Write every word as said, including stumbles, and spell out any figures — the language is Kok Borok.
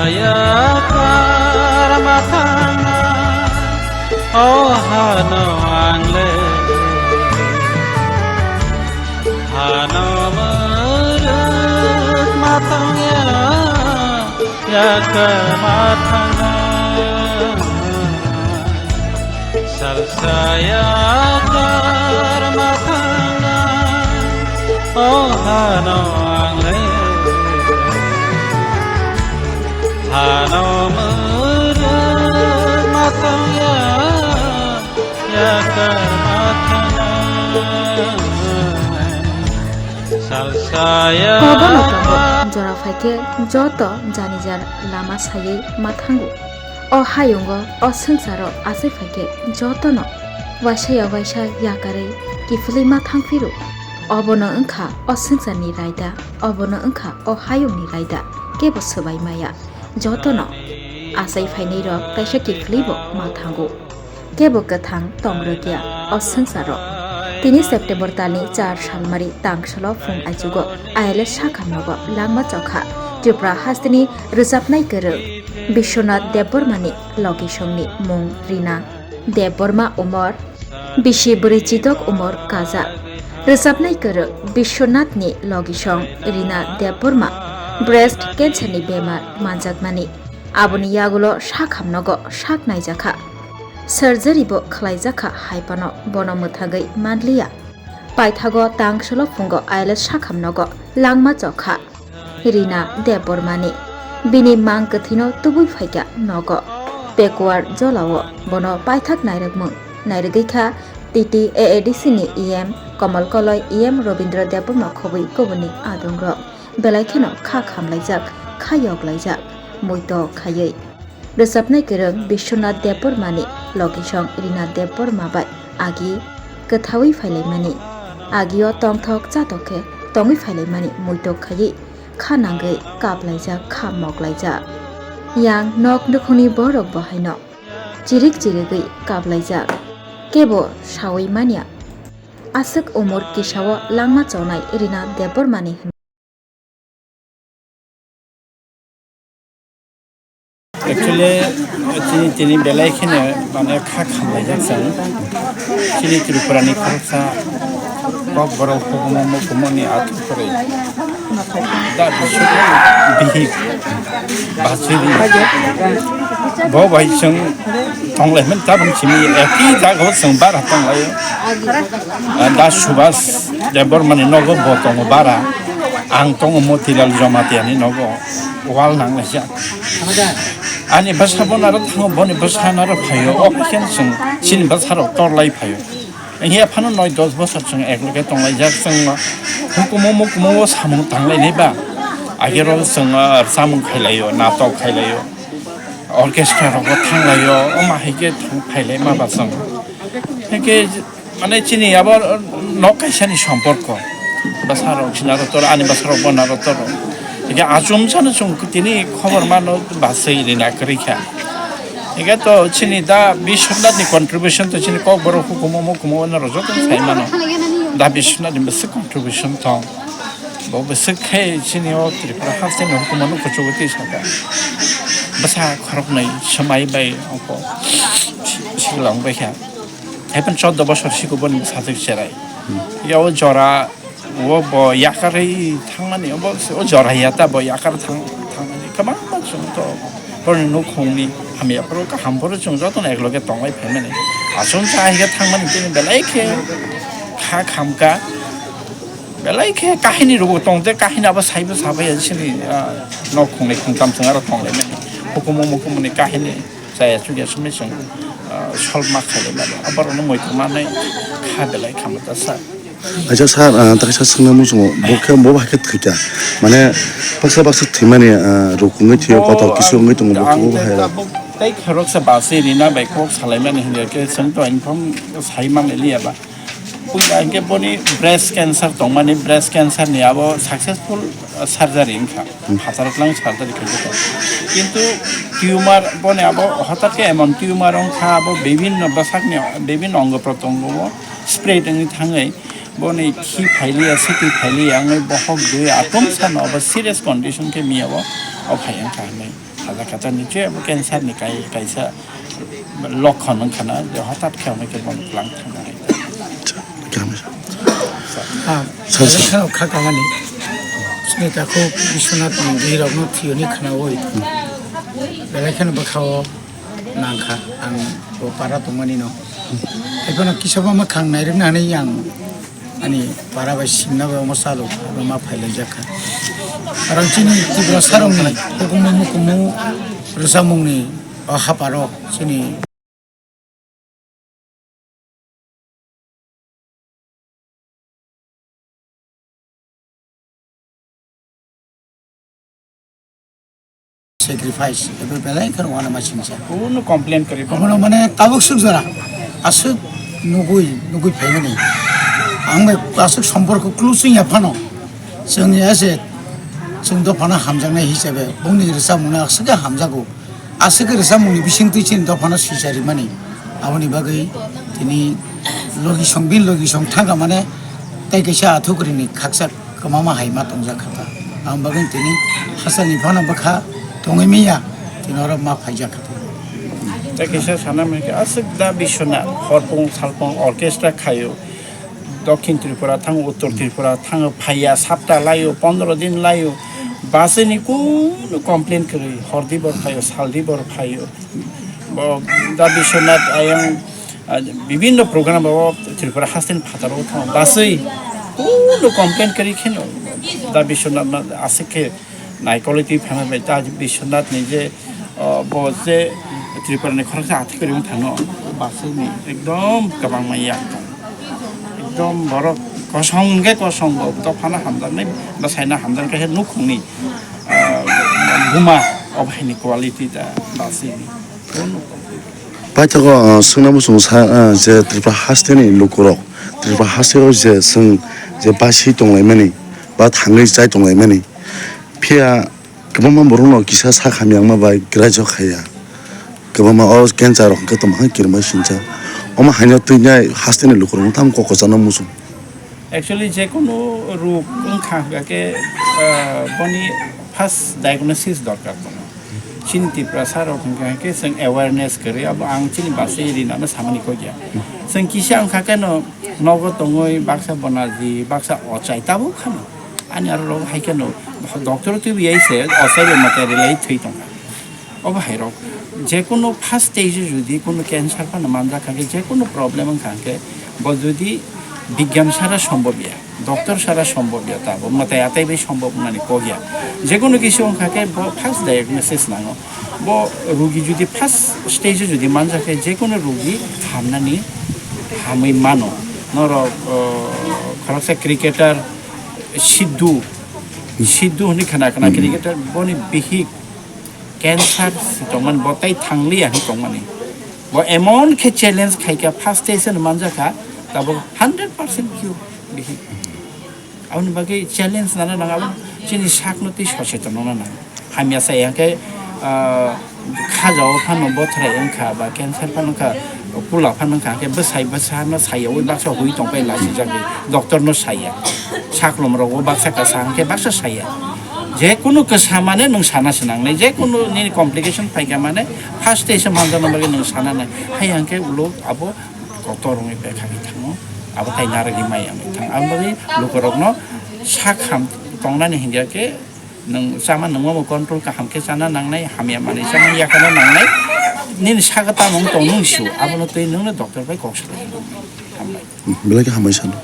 Yakar ma thangna, o hano ang le. Hano mwrwk ma thangya, yakar ma thangna. Salsa yakar ma thangna, o hano ang le. Hano mwrwk ma thangya, yakar ma thangna. Salsa Kogono tongo, yakar. Jora phaikhe joto jani jar lama saywi ma thango. O hayungo, o swngcharo achai phaikhe jotono waisa ya waisa yakarwi kiphilwi ma thang phiro. Obono wngkha o swngcharni raida, obono wngkha o hayungni raida, kebo swbai maya. Jotono achai phainai rok kaisa kiphilwi bo ma thango. Kebo kwthang tong rwkya o swngcharo. Tini September talni char salmari tang solo phung aichugo I L S sakha nogo langma chokha Tripura hasteni rwchapnai kwrwng Biswanath Debbarmani logisongni mung Rina Debbarma umor bisi bwrwi chidok umor kajak. Rwchapnai kwrwng Biswanathni logisong Rina Debbarma breast cancerni bemar manjakmani. Aboni yagulo sakhamnogo sak naijakha. Surgery bo khlaijakha hai phano bono mwthagwi manliya. Paithago tang solo phungo I L S sakhamnogo langma chokha Rina Debbarmani. Bini mang kwthwino tubui phaikha nogo. Pekuar jolao bono paithak nairwkmung nairwgwi kha T T A A D C ni E M Kamal Koloi, E M Robindra Debbarma khobwi kubuni adongrok. Belai kheno kha khamlaijak, kha yoklaijak, muitok khaiwi. Rwchapnai kwrwng Biswanath Debbarmani logisong Rina Debbarma bai agi kwthaui phailaimani. Agio tongthok chatok khe tongwi phailaimani muitok khaiwi kha nangwi kaplaijak, kha moklaijak. Yang nok nukhungni borok bo haino chirik chirigwi kaplaijak. Kebo saui manya. Aswk umor kisao langma chonai Rina Debbarmani hwn. Actually, chini, chini belai kheno mane kha khamlaijak chwng. Chini Tripura ni khoroksa Kokborok hukumu mukumu ni athuk kwrwi. Da bisuk bihik basuri. Bo bai chwng tonglaimani tabang simi eki jagao chwng bara tonglaio. Da Subhas Debbarmani nogo bo tongo bara. Ang tongo Motilal Jamatia ni nogo wall nanglaijak. Ani bwsa bo naro thango, boni bwsa naro phaio. O khe chwng chini bwsarok torlai phaio. Hiya phano noi dos bosor chwng ekloge tonglaijak, chwng hukumu mukumu o samung tanglainai ba. Agero chwng, ah, chamung khailaio, natok khailaio, orchestra rogo thanglaio, omo hai khe thang phailaima ba chwng. Hingke mane chini abo nok kaisani somporko. Bwsarok sinaro toro, ani bwsarok bonaro toro. Hingke achomsano chwng tini khobor mano, basui rina kwrwi kha. Hingke to chini da Biswanathni contribution to chini Kokborok hukumu mukumu no joto sai mano. Da Biswanathni bwswk contribution tong. Bo bwswk khe chini o Tripura hasteni hukumu no kuchugo twi saka. Bwsa khoroknwi swmai bai ongko si-, silang bai kha. Haiphan chordo bosor siko boni sajwk cherai. Hmm. Ya o jora, o bo yakarwi thangmani, o bo, o jora ya ta bo yakar thang-, thangmani. Kwbangma chwng to boroni nukhungni hamya phuru kaham phuru chwng jotono ekloge tonglai phaimani. Aswk cha hai khe thangmani tini belai khe kha khamka. Belai khe kahini rwgo tong tei kahini abo saibo sabai ya chini, ah, nok khungnwi khungtam chwng aro tonglaimani. Hukumu mukumuni kahini. Chaya chukya sumui chwng, ah, solve ma khailai mano. Aborokno moi tongmanai kha belai kha mata sa. Acha sir, ah, ta kaisa swngna muchungo. Bo khe bo bai khe thwikha. Mane baksa baksa thwimani, ah, rukungwi thwiyo, bo kotor kisu wngwi tongo, bo ang khe bo hai. Tabuk tei khoroksa basi rina bai kok salaimani hinkhe chwng to inform sai manlai liya ba. Puila hingke boni breast cancer tongmani, breast cancer ni abo successful, uh, surgery wngkha. Hmm. Hathar tlang surgery khaijak. Kintu tumor boni abo hotat khe emon tumor wngkha, abo bibhinno bwsakni, bibhinno ongo protongo spread wngwi thangwi boni khi phailiya, siti phailiya wngwi bohok dui atom sano abo serious condition khe miya o, o phai wngkha hinwi. Kata ni je bo cancer ni kai, kaisa lokhon wngkha na, je hothat khe hwnwi khe bono twlang thangna hai. Acha, khe hamya. Ah, Sir, sir. Belai kheno kha kamani. Chini takhuk Biswanath ni bihirokno thiyoni khnaui. Belai kheno bwkhao nangkha ang bo para tongmani no. Haiphano kisa bo mwkhang nairwkna hinwi ang ani para bai simna bai omo chalo, abo ma phailaijak kha. Aro chini Tiprasarokni hukumu mukumu rwchapmungni o haparo chini sacrifice, ebo belai kheno uanama singsa. Kuno complain kwrwi. Omono mane tabuk suk jora aswk nugui, nugui phaimani. Ang bai aswk somporko close wngya phano. Chwng ya se, chwng dophano hamjaknai hisabe, bongni rwchapmungno aswk khe hamjago. Aswk khe rwchapmungni bisingtwi chini dophano swicharimani. Aboni bagwi tini logisong, bini logisong thangkha mane tei kaisa athukrini khakchak kwmama hai ma tongjak kha ta. Ang bagwi tini hasteni phano bwkha tongwi manya, tini oro ma phaijak kha ta. Tei kaisa sana hwnkhe aswk da Biswanath horpung salpung orchestra khaio. Dokhin Tripura thango, Uttor Tripura thango, phaiya, sapta laio, pondro din laio, basini kunu complain kwrwi, hordi bor phaio, saldi bor phaio. Bo da Biswanath ayang, ah, bibinno program bo Tripura hasteni phataro thango, baswi kunu complain kwrwi kheno da Biswanath aswk khe naikolwi twi phano bai ta Biswanath ni je, o, bo je Tripura ni khoroksa athik kwrwi wng thano, baswi ni ekdom kwbangma yak tong. Ekdom borok kosong hwnkhe kosong bo dophano hamjaknai, bwsaino hamjaknai khe nukhungni, ah, buma o bahai ni quality da baswi ni. Paithago, ah, swngna muchung sa, ah, je Tripura haste ni lukurok, Tripura haste o je swng je baswi tonglaimani, ba thangwi chai tonglaimani. Phiya kwbangma borokno kisa sak hamya wngma bai graijak khaiya. Kwbangma o cancer rok hwnkhe tongma khe kirima singcha. Omo haino twi nai hasteni lukurokno tamo kok kwchangna muchung. Actually, jekunu ruk wngkha hwnkha khe, ah, boni first diagnosis dorkar tongo. Chini Tiprasa rok hwnkha khe chwng awareness kwrwi, abo ang chini basi rinano samani kok ya. Chwng kisa wngkha khe no nogo tongwi baksa bonaji, baksa ochai tabuk khano. Ani aro rok hai kheno doctor twi biyai se, ochai bai mate rilai thwi tongkha. Obo hai rok, jekunu first stage o jodi kunu cancer phano manjak kha khe, jekunu problem wngkha khe, bo jodi bigyan sara sombhob ya, doctor sara sombhob ya, ta bo mwtai atai bai sombhob wngnani kok ya. Jekunu kisi wngkha khe bo first diagnosis nango. Bo rugi jodi first stage o jodi manjak khe, jekunu rugi hamnani hamwi mano. Norok, o, khoroksa cricketer Sidhu, Sidhu hwnwi khna khna, hmm, cricketer, boni bihik cancer si tongmani, bo tai thangliya hwnwi tongmani. Bo emon khe challenge khaikha, first stage no manjakha, tabuk hundred percent cure bihik. Aboni bagwi challenge nana nang, abo chini sakno tei soseton wngna nang. Hamya sa yang khe, ah, khajao phano bothrai wngkha ba cancer phano wngkha, pula phano wngkha, hwnkhe bwsai bwsa no saiya, ui baksa hui tongpai lachijagwi, doctor no saiya, saklom rogo baksa kwsa hwnkhe baksa saiya. Jekunu kwsa mane nwng sana se nangnai, jekunu nini complication phaikha mane first stage o manjakna bagwi nwng sana nai, hai hwnkhe ulo abo kotor wngwi bekha khe thango, abo tai narwgwi maya wngwi thango. Aboni bagwi lukurokno sak ham tongnani hinkhe khe, nwng chama nungma bo control kaham khe chana nangnai, hamya manwi chama yakarna nangnai, nini sago tamo wng tong nung sio, abono twi nwngno doctor bai kok salai. Hambai. Belai khe hambai sano.